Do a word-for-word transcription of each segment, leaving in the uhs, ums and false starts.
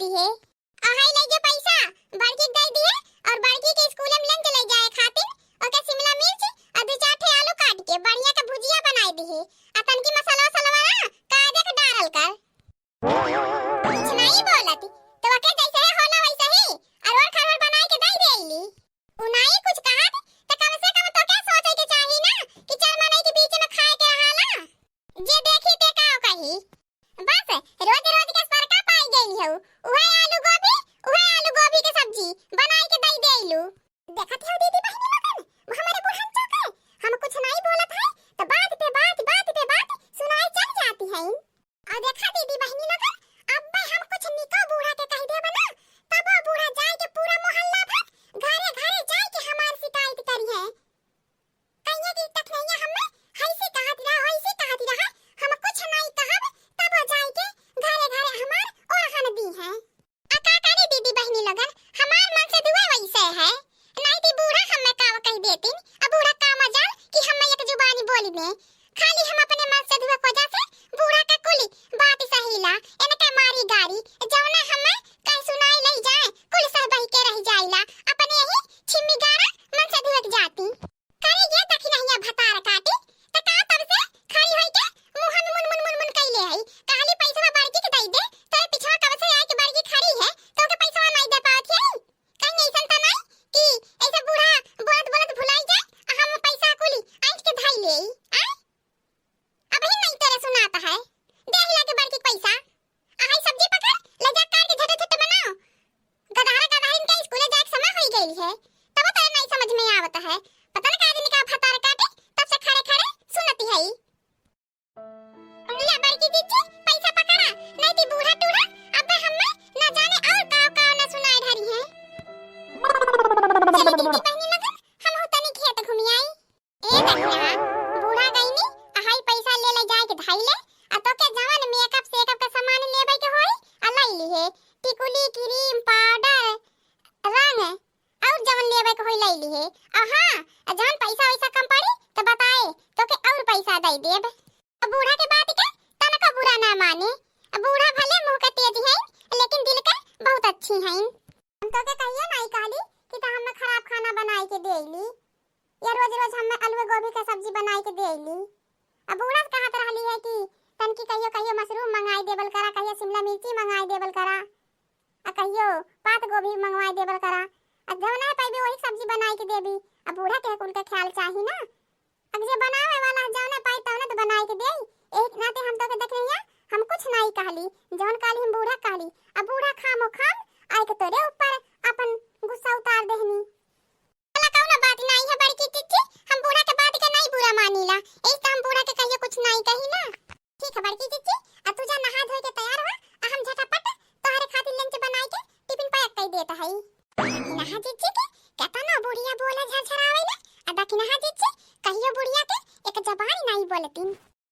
दिहे। अहै ले जो पैसा, बड़की के दइ दिहे, और बड़की के स्कूल में लंच ले जाए खातिर ओके शिमला मिर्च और दो चार ठे आलू काट के बढ़िया के भुजिया बनाए दिहे। आ तनकी मसाला वसाला ना कायदे के डारल कर। कुछ नहीं बोलत, तो ओके जैसे है होला वैसे ही अरोर खरोर बनाए के दइ देइली। उ नाई कुछ कहत, त कम से कम तोके सोचे के चाही ना कि चार मनई के बीच में खाए के रहाला। जे देखी ते का कही। बस, रोज रोज के सरका पाई गई हऊ। उहे आलू गोभी, उहे आलू गोभी के सब्जी बनाई के दई देलू। देखत हऊ दीदी बहिनी लोगन, हमरे बुढ़न चौके, हम कुछ नाई बोलत है, त बात पे बात, बात पे बात सुनाई चल जाती है। और देखा दीदी बहिनी लोगन, अब्बे हम कुछ निको बूढ़ा के कह देब ना, तबो बूढ़ा जाए के पूरा मोहल्ला भर घरे घरे जाए के हमार शिकायत करी है। कहिए कि तखनैया हमें हैसे कहत रहा, हैसे कहत रहा, हम कुछ नहीं कहब, तबो जाए के घरे घरे हमार ओरहन दी है। आ का करी दीदी बहिनी लोगन, हमार मन से दुआ वैसे है, नहीं ती बूढ़ा हमें का कह देतिन, अब बूढ़ा का मजाल कि हमें एक जुबानी बोली दे। खाली हम अपने मन से दुआ वजह से बूढ़ा का कुली बात सहीला, इनके मारी गारी, जौना हमें कह सुनाई लई जाए, कुल सह बही के रह जाइला, अपने ही छिम्मी गारा मन से दुआ जाती। करे ये दखिनहिया भतार काटी, त का तब से खड़ी होई के मुंह में मुन मुन मुन मुन कइले हई। कहली पैसवा बड़की के दई दे, तोरे पिछवा कब से आए के बड़की खड़ी है, तो के पैसवा नहीं दे पावत है। कहीं ऐसन त नहीं कि ऐसे बूढ़ा बोलत बोलत भुलाई जाए, आ हम पैसा कुली ऐंठ के धई ले आई। आय? अबही नहीं तोरे सुनात है, दे हिला के बड़की पैसा। आ हाई सब्जी पकड़, ले जा काट के झटे झटे बनाओ। गदहरा गदहरिन के स्कूले जाए के समय होई गइल है, तब तोरे नहीं समझ में आवत है। पता न का दिन का भतार काटे, तब से खड़े खड़े सुनती है। ले बड़की जिज्जी, पैसा पकड़ा, नहीं ती बूढ़ा टूढ़ा अब्बे हमें न जाने और काव काव न सुनाए धरी है। चली दीदी बहिनी लोगन, हमहू तनी खेत घूमी आई। ए दखिनहा, बूढ़ा गईनी, अहाई पैसा ले ले जाए के धई ले, आ तोके जवन मेकअप सेकअप के सामान लेबे के होई, आ लई लिहे, टिकुली, क्रीम, पाउडर, रंग, और जवन लेबे के होई लई लिहे। आ हाँ, आ जवन पैसा वैसा कम पड़ी, तो बताए, तोके और पैसा दई देब। आ बूढ़ा के बात के तनको बुरा ना माने, आ बूढ़ा भले मुंह के तेज हैं, लेकिन दिल के बहुत अच्छी हैं। हम तोके कहिए नाई कहली कि तो हमें खराब खाना बनाए के देली। या रोज रोज हमें आलू गोभी का सब्जी बनाई के देली। अब बूढ़ा से कहत रहली है कि तनकी कहियो कहियो मशरूम मंगाई देबल करा, कहियो शिमला मिर्ची मंगाई देबल करा, आ कहियो पात गोभी मंगवाई देबल करा। आ जवन है पाइबे वही सब्जी बनाई के देबी। अब बूढ़ा के कुल के ख्याल चाही ना। अब जे बनावे वाला है, जवने पाई तवने तो बनाई के देई। एही के नाते हम तोके देखनिया, हम कुछ नाई कहली, जवन कहली हम बूढ़ा कहली। अब बूढ़ा खामो खाम आए के तोरे ऊपर अपन गुस्सा उतार देहनी। चला, कौनो बात नाई है बड़की जिज्जी, हम बूढ़ा के बात के नाई बुरा मानीला, एही से हम बूढ़ा के कहियो कुछ नाई कही ना। ठीक है बड़की जिज्जी, अब तू जा नहा धोए के तैयार हो, आ हम झटापट तोहरे खातिर लंच बनाए के टिफिन पैक कर देत हई। दखिनहा जिज्जी के केतना बुढ़िया बोला झरझरावे ले, आ दखिनहा जिज्जी कहियो बुढ़िया के एक जबान नाई बोलतीन।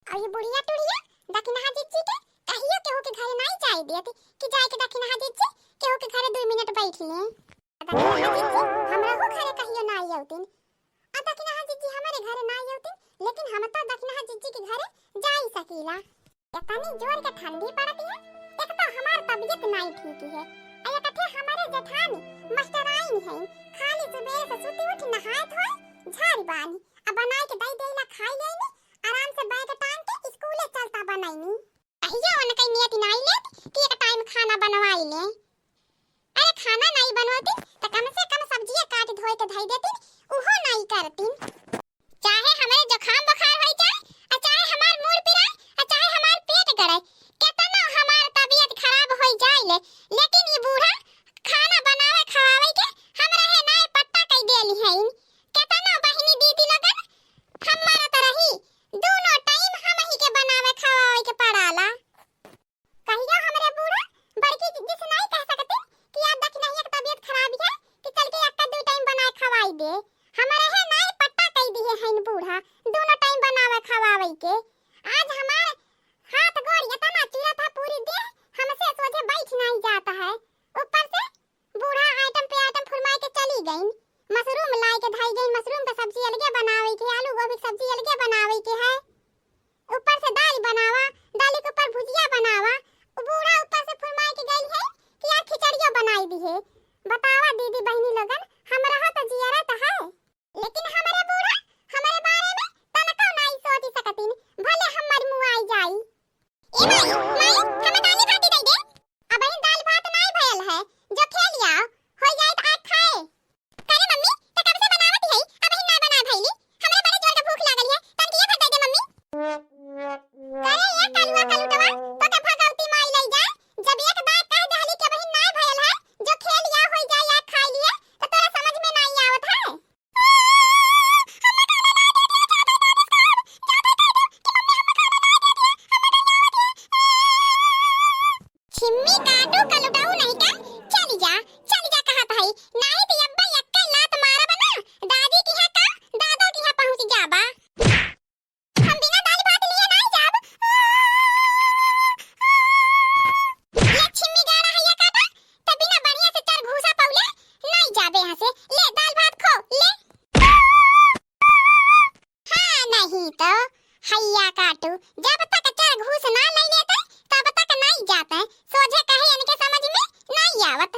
और ये बुढ़िया टुढ़िया दखिनहा जिज्जी के कहियो केहू के घरे नाई जाए देत कि जाए के दखिनहा जिज्जी केहू के घरे दो मिनट बैठ ले। दखिनहा जिज्जी हमरहू घरे कहियो नाई अउतिन। आ दखिनहा जिज्जी हमरे घरे नाई अउतिन, लेकिन हम तो दखिनहा जिज्जी के घरे जाई सकीला। इतनी जोर के ठंडी पड़त है, एक तो हमार तबीयत नाई ठीक है, आ एक ठे हमरे जेठानी मास्टराइन है, खाली सुबह से सुती उठ नहात होए झाड़ी बानी, आ बनाए के दई देला खाई लेनी, आराम से बैग टांग के स्कूले चलता बनैनी। कहियो उनके नियत नाई लेत कि एक टाइम खाना बनवाई ले। अरे खाना नाई बनवती त कम से कम सब्जिया काट धोए के धई देती, उहो नाई करती। चाहे हमरे जुकाम बुखार होई जाए, आ चाहे हमार मूड़ पिराए, आ चाहे हमार पेट गड़े, केतनो हमार तबीयत खराब होई जाए ले, लेकिन ई बूढ़ा खाना बनावे खवावे के हमरा है नाई पट्टा कई देली हईन। केतनो बहिनी दीदी लोगन हम मरत रही, दूनो टाइम हमही के बनावे खवावे के पड़ाला। कहियो हमरे बूढ़ा बड़की जिज्जी से नाई कह सकती कि आज दखिनहिया के तबीयत खराब है कि चल के एक दो टाइम बनाए खवाई दे। हमरे है नाई पट्टा कई दिए हईन बूढ़ा, दूनो टाइम बनावे खवावे के। आज हमार हाथ गोड़ इतना चुरत है, पूरी देह हमसे सोझे बैठ नाई जात है। ऊपर से बूढ़ा आइटम पे आइटम फुरमाए के चली गईन। मशरूम लाए के धई गईन, मशरूम के सब्जी अलगे बनावे के, आलू गोभी के सब्जी अलगे बनावे के है। ऊपर से दाल बनावा, दाल के ऊपर भुजिया बनावा। उ बूढ़ा ऊपर से फुरमाए के गई है कि आज दिहे। बतावा दीदी बहिनी लोगन, हमरा तो जियरा तो है, लेकिन हमरे बूढ़ा हमरे बारे में तनको नाई सोच सकतिन, भले हम मर मुआई जाई। ए माई, माई, हमें दाली भात दे दे। अबहिन दाल भात नाई भयल है, जो खेल लिया, हो जाए तो आज खाए। करे मम्मी, तो कब से बनावत है, अबहिन ना बना भइली? हमरे बड़े जोर के भूख लागल है, तनकी ये भात दे दे मम्मी। करे ये कलुआ कलुटवा, तो के भगवती माई लई जाए, जब एक बार कह दहली कि अबहिन ना भयल है, जो खेल लिया, हो जाए या खाई लिए, तो तोरा समझ में नाई आवत है। छिम्मी काटू कलुटाऊ नहीं का, चली जा, चली जा कहत हई, नाही त अब्बा यक्के लात मारब ना, दादी की है का, दादा की है पहुँच जाबा। हम बिना दाल भात लिए नाही जाब। ले छिम्मी गाड़ा हैया काटा, त बिना बढ़िया से चार घूसा पौले नाही जाबे यहाँ से। ले दाल भात खो, ले। हाँ, नहीं तो हैया काटू, जब तक चार घूस ना लई लेते, तब तक नाई जाते। सोझे कहे इनके समझ में नाई आवत।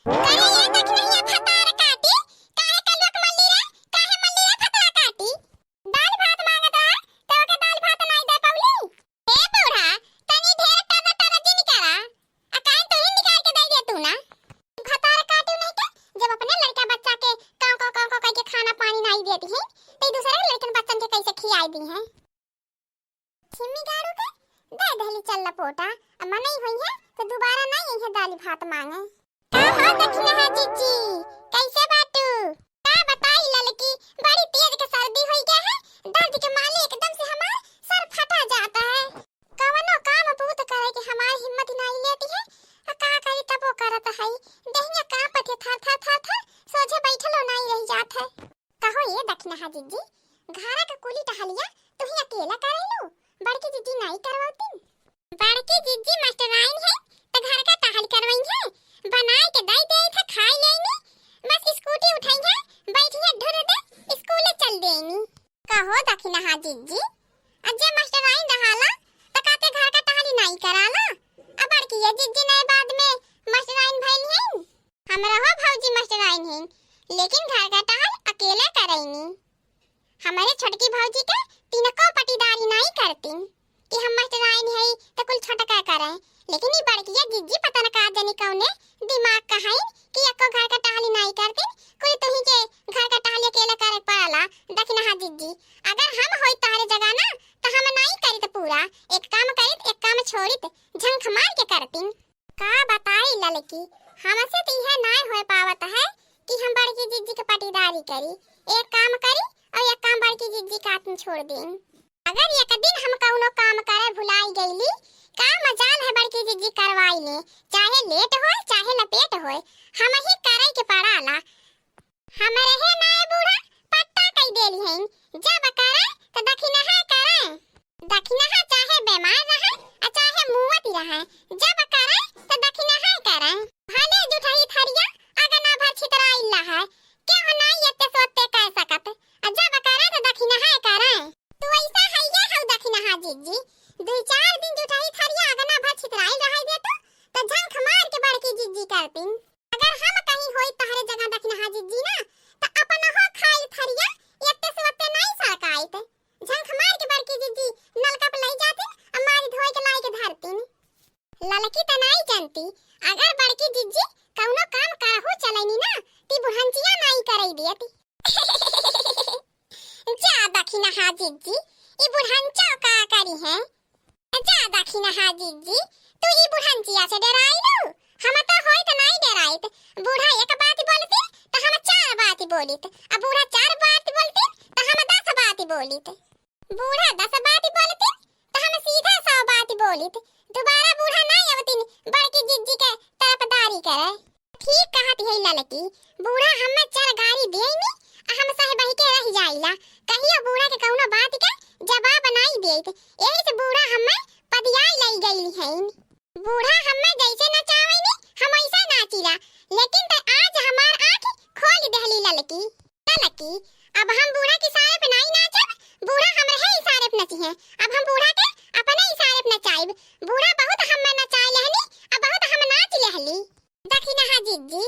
करे ये देख नहीं है फतार काटी, काहे कलुआ के मल्ली रे, काहे मल्ली रे फतार काटी? दाल भात मांगत रहा, तो ओके दाल भात नाई दे पौली। ए बूढ़ा, तनी ढेर टर टर जिन करा। आ काहे तू ही निकाल के दे दे तू ना? भतार काटू नहीं के, जब अपने लड़का बच्चा के काव काव काव काव कह के खाना पानी नाई देती है, तो दूसरे लड़कन बच्चन के कैसे खियाई दी है? छिम्मी गाड़ू के दे दहली चल लपोटा, अब मनई हुई है तो दोबारा नहीं आई है दाली भात मांगे। का हो दखिनहा जिज्जी, कैसे बाटू? का बताई ललकी, बड़ी तेज के सर्दी होई गया है, दर्द के मारे एकदम से हमार सर फटा जाता है। कवनो काम बूत करे के हमार हिम्मत नहीं लेती है, आ का करी तबो करत है, दहिया कांपत है थर थर थर थर, सोझे बैठलो नहीं रह जात है। कहो ये दखिनहा जिज्जी, घरा के कुली टहलिया तुही अकेला करेलू, बड़की जिज्जी नहीं करवतिन? बड़की जिज्जी मास्टराइन है, त घर का टहल करवई है, बनाए के दई दे थे, खाई लेनी, बस स्कूटी उठाई है, बैठी है ढुर दे, स्कूले चल देनी। कहो दखिनहा जिज्जी, अज्जे मास्टराइन रहाला, त काते घर का टहली नाई कराला? अब बड़की ये जिज्जी नए बाद में मास्टराइन भइल है। हमरा हो भौजी मास्टराइन है, लेकिन घर का टहल अकेले करैनी। हमरे छोटकी भौजी के तिनको पटीदारी नाई करतीन कि हम मास्टराइन हई त कुल छोटका करे, लेकिन ई बड़किया जिज्जी पता न का जानी कौने दिमाग का हईन कि एको घर का टहली नाई करतीन, कुल तुही के घर का टहली अकेले करे पड़ला। दखिनहा जिज्जी, अगर हम होई तहरे जगह ना त हम नाई करित पूरा, एक काम करित एक काम छोड़ित, झंख मार के करतीन। का बताई ललकी, हमसे त इहे नाय होए पावत है कि हम बड़की जिज्जी के पटीदारी करी। एक काम करी और एक काम बड़की जिज्जी का आदमी छोड़ दें। अगर एक दिन हम कौनो काम करे भुलाई गईली, का मजाल है बड़की जिज्जी करवाई ले, चाहे लेट होए चाहे लपेट होए, हम ही करे के पड़ाला। हमरे हे नाय बूढ़ा पट्टा कई देली हईन, जब करे त दखिनहा करे। दखिनहा चाहे बेमार रहे आ चाहे मुवत रहे, जब करे त दखिनहा करे। भले जुठही थरिया अगना भर छितराइल रहे, केहू नाई एते सोते कह सकत, आ जब करे त दखिनहा करे। तू ऐसा हइये हऊ दखिनहा जिज्जी, दुई चार दिन जुठही थरिया अगना भर छितराइल रहे देतू, त झंख मार के बड़की जिज्जी करतीन। अगर हम कहीं होई तहरे जगह दखिनहा जिज्जी ना, त अपनहो खाइल थरिया एत्ते से ओत्ते नाई सड़काइत। झंख मार के बड़की जिज्जी नलका पे लई जातिन, आ मारी धोए के लाई के धरतिन। ललकी त नाई जानती, अगर बड़की जिज्जी कौनो काम करहु चलैनी ना, ती बुढ़ंचिया नाई करई दियती। जा दखिनहा जिज्जी, ई बुढ़ंचो का करी है? जा दखिनहा जिज्जी, तू ई बुढ़ंचिया से डेराइलू? हम त होइत नाई डेराइत। बूढ़ा एक बात बोलतिन त हम चार बात बोलित, आ बूढ़ा चार बात बोलतिन त हम दस बात बोलित। बूढ़ा दस बात बोलतिन त हम सीधा सौ बात बोलित। दोबारा बूढ़ा नाई अवतिन बड़की जिज्जी के तरफदारी करे। ठीक कहत है ललकी, बूढ़ा हम्मे चार गारी देइनी, आ हम सह बहि के रहि जाइला। कहियो बूढ़ा के कौनो बात के जवाब नाई देइत, एही से बूढ़ा हम्मे पदियाई लई गइली हईन। बूढ़ा हम्मे जैसे नचावैनी, हम वैसे नाचिला, लेकिन त आज हमार आँख खोल देहली ललकी। ललकी, अब हम बूढ़ा की साया पे नाई नाची हैं। अब हम बूढ़ा के अपने इशारे पे नचाइब। बूढ़ा बहुत हम नचाए लेहनी, अब बहुत हम नाच लेहली। दखिनहा जिज्जी,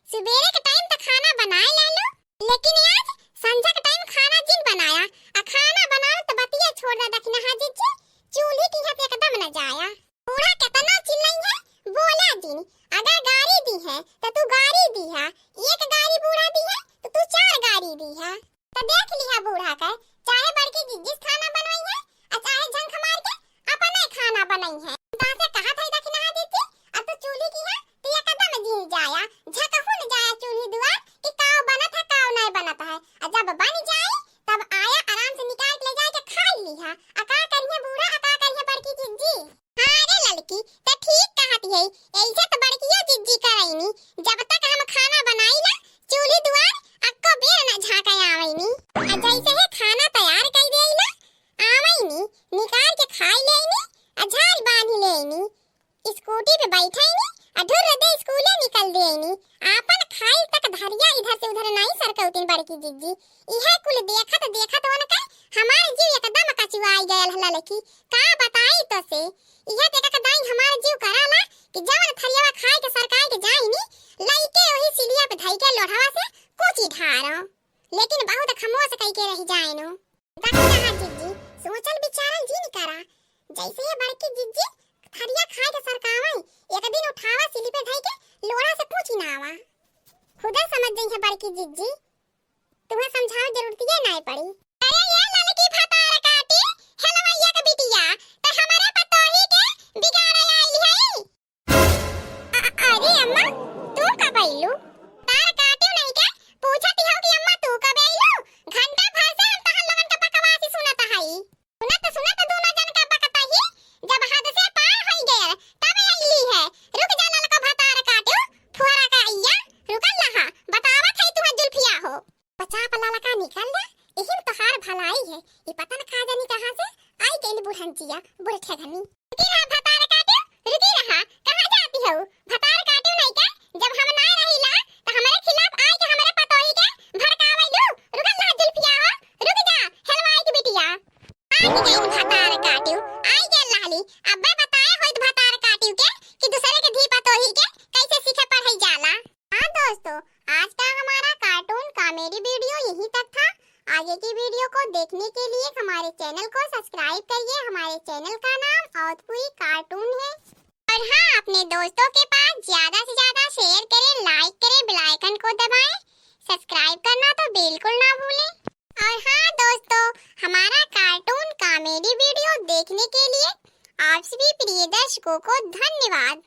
सुबेरे के टाइम त खाना बनाए लेहलू, लेकिन आज संझा के टाइम खाना जिन बनाया, आ खाना बनावल त बतिया छोड़ दे दखिनहा जिज्जी, चूल्ही की हाथ एकदम न जाया। बूढ़ा केतना चिल्लई है, बोला जिन। अगर गारी दी है, त तू गारी दी है। एक गारी बूढ़ा दी है, त तू चार गारी दी है। त देख लिहा बूढ़ा के, चाहे बड़की जिज्जी खाना बनवई है, आ चाहे झंख मार के अपने खाना बनई है। तासे कहत है दखिनहा जिज्जी, अब तू चूल्ही की है, त एकदम जिन जाया, झकहू न जाया चूल्ही दुआर कि काव बनत है, काव नाय बनत है। आ जब बन जाई, तब आया आराम से निकाल के ले जाए के खाई लिहा। आ का करिहे बूढ़ा, आ का करिहे बड़की जिज्जी? हाँ रे ललकी, ते ठीक कहत है, ऐसे त बड़कियो जिज्जी करैनी। जब तक हम खाना बनाई ला, चूल्ही दुआर अक्को बेर न झांके आवैनी। आ जैसे ही खाना तैयार कई देई ला, आवैनी, निकाल के खाई लेनी, आ झारी बांधी लेनी। स्कूटी पे बैठैनी, आ ढुर्र दे स्कूले निकल देनी। आपन खाइल तक धरिया इधर से उधर नाई सरकौतिन बड़की जिज्जी। इहे कुल देखत देखत उनकर हमार जीव एकदम कचुआई गयल ह ललकी। का बताई तोसे, इहे देखत दाई हमार जीव कराला कि जवन थरियावा खाए के सरकाए के जाइनी, लइके वही सिलिया पे धई के लोढ़वा से कूची ढारो, लेकिन बहुत खमोस कई के रह जाइनो। दखिनहा जिज्जी, सोचल विचारल जिन करा। जैसे ये बड़की जिज्जी थरिया खाए के सरकावई, एक दिन उठावा सिली पे धई के लोढ़ा से कूची नावा। खुदे समझ जइहे बड़की जिज्जी, तुम्हें समझावे जरूरतिये नाय पड़ी। अरे ये ललकी भतार काटी, हेलवैया के बिटिया, त हमरे पतोही के बिगाड़े आइल हई। अ-, अ-, अरे अम्मा, तू कब अइलू? तार काटियो नहीं के पूछत हो कि अम्मा तू कब अइलू? घंटा भर से हम तहन लोगन के बकवास ही सुनत हई। सुनत सुनत दोनों जन का बकतही जब हद से पार होई गयल, तब अइली है। रुक जा ललको भतार काटियो, फुहरा का अइया, रुकल रहा, बतावत हई तुहर जुल्फिया हो। बचा पलाला का निकल जा, इही में तोहार भलाई है। ई पता न का जानी कहाँ से आई गइल बुढ़नचिया, बुढ़ठेघनी। रुकी रहा भतार काटियो, रुकी रहा, कहाँ जाती हो? भतार काटियो नहीं के, जब हम ना रहीला, त हमरे खिलाफ आई के हमरे पतोही के भड़कावैलू। रुकल रहा जुल्फिया हो, रुक जा, हेलवाई की बिटिया। आई गइल भतार काटियो, आई गइल रहली। अब्बे बताए होइत भतार काटियो के कि दूसरे के धी पतोही के कैसे सीखे पढ़ाई जाला। हाँ दोस्तों, आज का हमारा cartoon comedy video यहीं तक था। आगे की video को देखने के लिए हमारे channel को subscribe करिए। हमारे channel का नाम औतपुरी cartoon है। और हाँ, अपने दोस्तों के पास ज्यादा से ज्यादा share करें, like करें, bell icon को दबाएं। Subscribe करना तो बिल्कुल ना भूलें। और हाँ दोस्तों, हमारा cartoon comedy video देखने के लिए आप सभी प्रिय दर्शकों को धन्यवाद।